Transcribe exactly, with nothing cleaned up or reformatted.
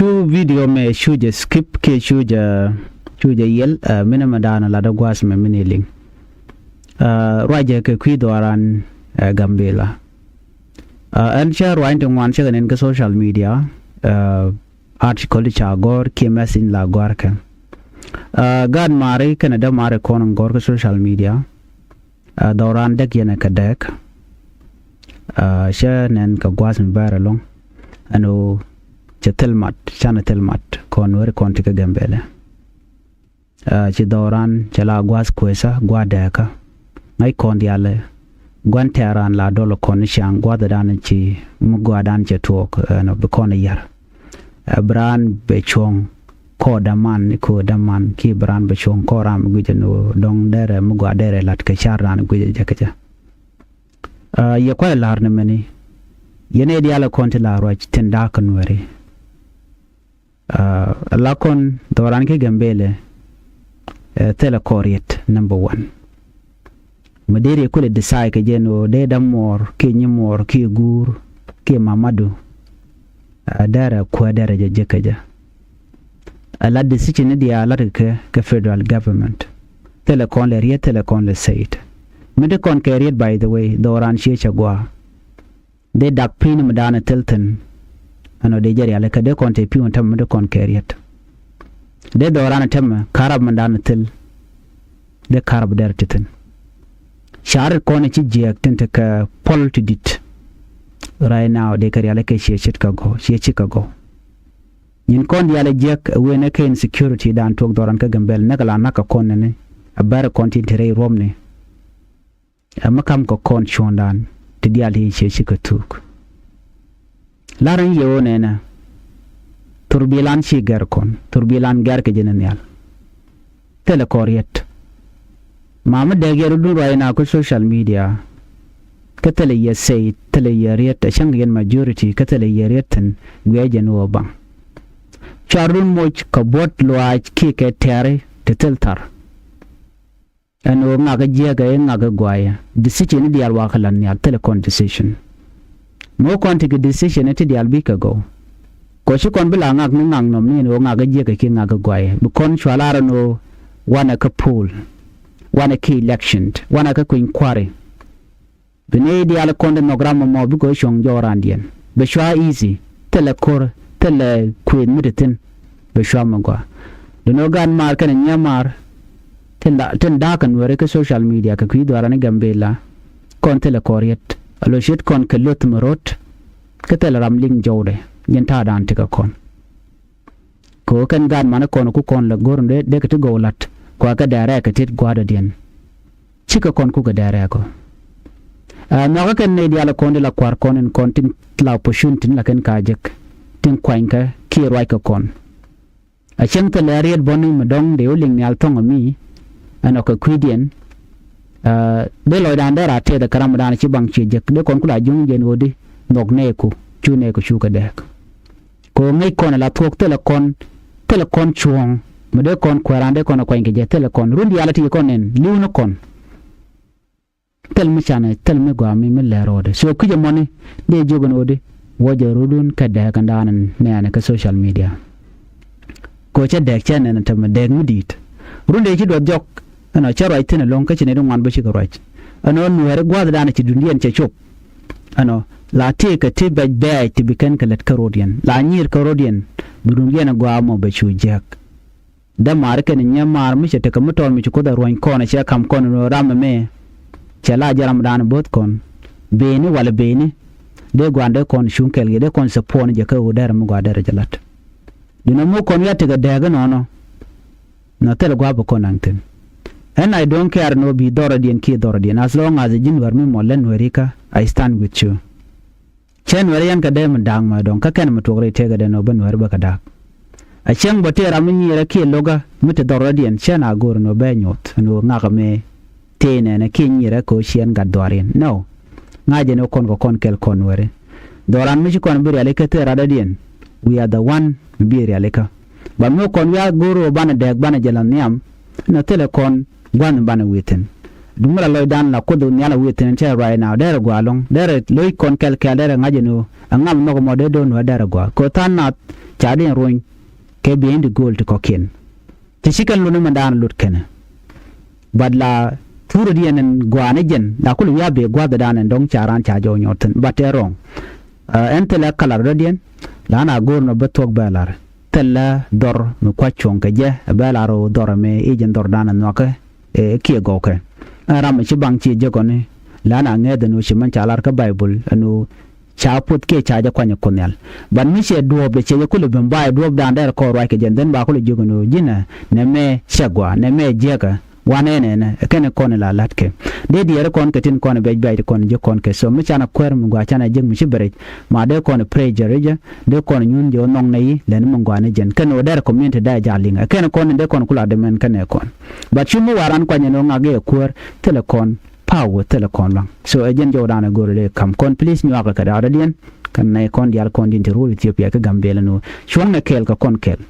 Cu video mɛ cu jɛ skip kiɛ cu jɛ cu jɛ yiɛl, ɛ, minɛ mɛ da̱a̱n latdä gua̱a̱th mɛ minɛ liŋ. Ɛ, ruacɛ kɛ kui̱ dhɔran, ɛ, Gambela. Ɛ, ɛn cä ruany ti ŋuan cä kɛ nɛn kä social media, ɛ, article ti ca gɔ̱r kiɛ message la gɔ̱r kɛ. Ɛ, gaat mari kɛnɛ dämari kɔn gɔ̱r kä social media. Ɛ, dhɔran däk yɛn ɛ kɛ däk. Ɛ, cä nɛn kɛ gua̱a̱th mi bɛr ɛlɔ̱ŋ. Ɛn ɣöö cɛ thil mat, canɛ thil mat kɔn weri kɔn ti kä Gambela. Ɛ, ci dhɔran cɛ la gua̱a̱th kuecä gua̱a̱th dääkä. Ŋäc kɔn diaalɛ gua̱n tɛ̈ran la dɔl kɔn ni ciaŋ gua̱a̱thdan ci mi gua̱a̱thdan cɛ tuɔɔk, ɛn ɣöö bi kɔn yär. Ɛ, bi raan bɛ cuɔ̱ŋ kɔɔr däman, kɔɔr däman kiɛ bi raan bɛ cuɔ̱ŋ kɔɔr ram guic ɛn ɣöö dɔ̱ŋ derɛ mi gua̱a̱th derɛ la̱t kɛ ca̱r raan guic ɛ jɛ kɛ jɛ. Ɛ, yɛ kua̱r ɛ la̱r ni mɛni yɛn ɛ diaal ɛ kɔn ti la ruac tin da̱a̱k kɛ nuɛri. Ɛ, la kɔn dhɔran kä Gambela, ɛ, thilɛ kɔn riet number one. Mi deri kulɛ decide kɛ jɛ ɛn ɣöö dee däm muɔɔr kiɛ nyi muɔɔr kiɛ guur kiɛ mamadu. Ɛ, derɛ kuɛ derɛ jɛ jek kɛ jɛ. Ɛ, la decision ni diaal lat kɛ kɛ federal government. Thilɛ kɔn lɛ riet, thilɛ kɔn lɛ state. Mi ti kɔn kɛ riet, by the way, dhɔran ciɛ cɛ gua̱a̱. Dee dak pi̱i̱ni mi da̱a̱n thil thi̱n. Ɛn ɣöö dee jɛ rialikä, dee kɔn te pi̱i̱n tämɛ mi dee kɔn kɛ riet. Dee dhɔran tämɛ karap mi da̱a̱n thil. Dee karap derɛ ti thi̱n. Ca̱r kɔn ci jiääk tin te kɛ puɔl ti di̱t. Right now dee kɛ rialikä ciɛ ce̱tkɛ gɔw, ciɛ ce̱tkɛ gɔw. Nyin kɔn diaal ɛ jiäk ɛ wen ɛ kɛ insecurity dan tuɔk dhɔran kä Gambela, näk ɛ la näk kɛ kɔn nɛni. Ɛ bɛr kɔn tin te rɛy ruɔ̱mni. Ɛ mi ka̱m kɛ kɔn cuɔ̱ɔ̱ŋdan ti diaal ti ciɛ ce̱tkɛ thuuk. La̱r in yɛ ɣöö nɛnɛ thurbilan ci gɛr kɔn, thurbilan gɛr kɛ jɛ ni nhial. Thilɛ kɔn riet. Ma mi dɛk yɛ rɔ̱dun ruac na kä social media. Kä thilɛ yɛ state, thilɛ yɛ riet, ɛ cäŋ yɛn majority kä thilɛ yɛ riet thi̱n. Guiɛ jɛ ni ɣöö baŋ. Cua rɔ̱dun moc kɛ buɔ̱t luaac kiɛ kɛ tɛ̈ri ti thil thar. Ɛn ɣöö ŋakä jiäkä i̱ ŋakä guayä. Decision ni diaal wakä la nhial, thilɛ kɔn decision. Mi wä kɔn ti kɛ decision ni ti diaal bikɛ gɔw. Kɔ ci kɔn bi la ŋak ni ŋak nɔm ni ɛn ɣöö ŋakä jiäkä kiɛ ŋakä guayä. Bi kɔn cua lar ɛn ɣöö wanɛ kä poll, wanɛ kä election, wanɛ kä kui̱ny kua̱ri. Bi nɛy diaal kɔn ti nhɔk ram ɛmɔ bikɛ cuɔ̱ŋ jɔɔk randiɛn. Bɛ cua easy, thilɛ ko̱r, thilɛ kuëth mi ti thi̱n. Bɛ cua mi gɔaa. Duundɛ ɣöö gaat maar kɛnɛ nyia̱a̱ maar tin da̱a̱k kɛ nuääri kä social media kɛ kui̱ dhuaarani Gambela. Kɔn thilɛ kɔn riet a lo̱c ce̱tkɔn kɛ lo̱th mi ro̱t. Kä thilɛ ram liŋ jɔwdɛ ji̱n ta̱a̱dan tekɛ kɔn. Kɛ ɣöö kɛn gaat mani kɔn ku kɔn lɛ go̱r dee kɛ ti gɔw la̱t kua kɛ dɛɛrɛ kɛ tet gua̱a̱dɔdiɛn. Cikɛ kɔn kukɛ dɛɛrɛ kɔ. Ɛ, nhɔakä kɛn nɛy diaal kɔn di la kua̱r kɔn in kɔn tin la opportunity tin la kɛn ka jek tin kuanykɛ kiɛ ruackɛ kɔn. A cäŋ thilɛ riet bɔni mi dɔ̱ŋ dee wä liŋ nhial thɔ̱ŋ ami. Ɛn ɔ kɛ kui̱diɛn. Ɛ, dee lɔcdan dee ra tɛth ɛ kɛ ramdan ci baŋ ciɛ jek dee kɔn ku la juŋ jɛn ɣöödi nhɔk nɛɛku cu nɛɛku cukɛ dɛɛk. Kɛ ɣöö ŋäc kɔn ala thuɔ̱k thilɛ kɔn, thilɛ kɔn cuɔ̱ɔ̱ŋ mi dee kɔn kuɛɛran dee kɔn ɛ kuany kɛ jɛ thilɛ kɔn run diaal a ti kɔn nɛn li̱w ni kɔn. Thil mi canɛ thil mi gɔaa mi mi lɛr ɣöödɛ. So kui̱cɛ mɔni dee jiök ɛn ɣöödi wä jɛ rudun kɛ dɛɛk ɛn daanɛ nɛɛnɛ kɛ social media. Kɛ ɣöö cä dɛɛk cä nɛn ɛ tämɛ dɛɛk mi di̱i̱t. Run dee ci duɔth jɔk ɛnɔ cä ruac thi̱n ɛlɔ̱ŋ kä ci nɛy ti ŋuan bä cikɛ ruac. Ɛnɔ nueeri gua̱a̱th daanɛ ci duundiɛn cɛ cop. Ɛnɔ la tëëkɛ ti bɛc bɛɛc ti bi kɛn kɛ lät kä ro̱diɛn la nyiir kä ro̱diɛn. Bi duundiɛn ɛ gɔaa mɔ bɛ cu jiäk. Dämaari kɛnɛ nyia̱a̱ maar mi cɛ tekɛ mi tɔɔl mi ci Kuoth ɛ ruɔ̱ny kɔn ɛ cɛ ka̱m kɔn ɛn ɣöö ram ɛmɛ. Cɛ la jɛ ramdan bo̱th kɔn beni walɛ beni. Dee gua̱a̱n dee kɔn cuŋ kɛl yɛ dee kɔn support ni jɛ kä ɣöö dɛrɛ mi gua̱a̱ dɛrɛ jɛ la̱t. Duundɛ mi kɔn ya tekɛ dɛɛk inɔnɔ. Nɔ thilɛ gua̱a̱ bi kɔn naŋ thi̱n. Ɛn I don't care nɔ bi dhɔrɔdiɛn kiɛ dhɔrɔdiɛn as long as ji̱n wär mi mɔl lɛ nuɛrikä I stand with you. Cɛ nuɛri yɛn kɛ dee mi da̱a̱k mɛ dɔ̱ŋ kä kɛn mi tuɔk rɛy tëëkɛ dee nɔ bä nuɛri bä kɛ da̱a̱k. A cäŋ bä tëë ram mi nyiirɛ kiɛ lo̱kä mi te dhɔr rɔ̱diɛn cɛ na go̱o̱r nɔ bɛ nyoth nɔ ŋakä mi tëë nɛnɛ kiɛ nyiirɛ kɛ ɣöö ciɛn gat dhɔaar yɛn nɔ. Ŋa̱cɛ ni kɔn kɛ kɔn kɛl kɔn nuɛri. Dhɔran mi ci kɔn bi rialikä thil rat rɔ̱diɛn. We are the one mi bi rialikä. Ba mi kɔn wiaa go̱o̱r ɣöö banɛ dɛɛk banɛ jɛ la nhiam. Nɔ thilɛ kɔn gua̱n banɛ wi̱i̱ thi̱n. Duŋ mi la lɔcdan la Kuoth nhial a wi̱i̱ thi̱n cɛ ruac na derɛ gɔaa ɛlɔ̱ŋ, derɛ lo̱c kɔn kɛl kɛl, derɛ ŋa̱c ɛn ɣöö ɛŋa mi nhɔk ɛmɔ dee do̱n ɣöö derɛ gɔaa kɛ ɣöö tha̱a̱ŋ nath ca di ɛn runy kɛ bieyni ti gööl ti kɔ̱kiɛn. Ti ci kɛn luni mɛndan lut kɛnɛ. But la thurä diɛn ɛn gɔaa ni jɛn la kul wi̱i̱ a bee gua̱thdan ɛn dɔ̱ŋ ca raan ca jɔw nyɔr thi̱n, but ɛ wrong. Ɛn thilɛ kalar dɔ̱diɛn la na go̱o̱r nɔ bä thuɔ̱k bɛ lar. Thilɛ dhɔr mi kua̱c cuɔ̱ŋ kɛ jɛ bɛ lar ɣöö dhɔr ɛmɛ i̱ jɛn dhɔrdan ɛ nhɔakɛ ɛ kiɛ gɔwkɛ. Ɛn ram mi ci baŋ ci jek ɔni la na ŋɛth ɛn ɣöö ci mɛn ca lar kä Baibol ɛn ɣöö ca puɔth kiɛ ca jɛ kuany ɛ Kuoth nhial. But mi cɛ duɔ̱ɔ̱p dee cɛ jɛ kulɛ ben ba ɛ duɔ̱ɔ̱pdan dɛr kɔɔr ruac kɛ jɛn, then ba kulɛ jiök ɛn ɣöö ji̱nɛ nɛ mɛ cɛ gɔaa, nɛ mɛ jiäkä. Wanɛ nɛnɛ ɛ kɛn kɔn la la̱tkɛ. Dee diɛɛr kɔn kɛ tin kɔn bɛc bɛc ti kɔn jiök kɔn kɛ. So mi canɛ kuäär mi gɔaa canɛ jiäk mi ci bɛ rɛc. Ma dee kɔn pressure jɛ, dee kɔn nyun jɛ ɣöö nhɔk nɛ i̱ lɛn mi gɔaa ni jɛn. Kɛn ɣöö dɛr community dee ja̱ liŋ ɛ kɛn kɔn in dee kɔn kula dämɛn kɛnɛ kɔn. But cu mi waran kuany ɛn ɣöö ŋak i̱ ɛ kuäär thilɛ kɔn power, thilɛ kɔn lua̱ŋ. So ɛ jɛn jɔwdan ɛ go̱o̱r ɛ dee ka̱m kɔn, please nyuakä kɛ da̱a̱dädiɛn. Kɛn nɛy kɔn diaal kɔn di̱n ti ruɔl Ethiopia kä Gambɛla ɛn ɣöö cuɔ̱ŋnɛ kɛɛl kɛ kɔn kɛɛl.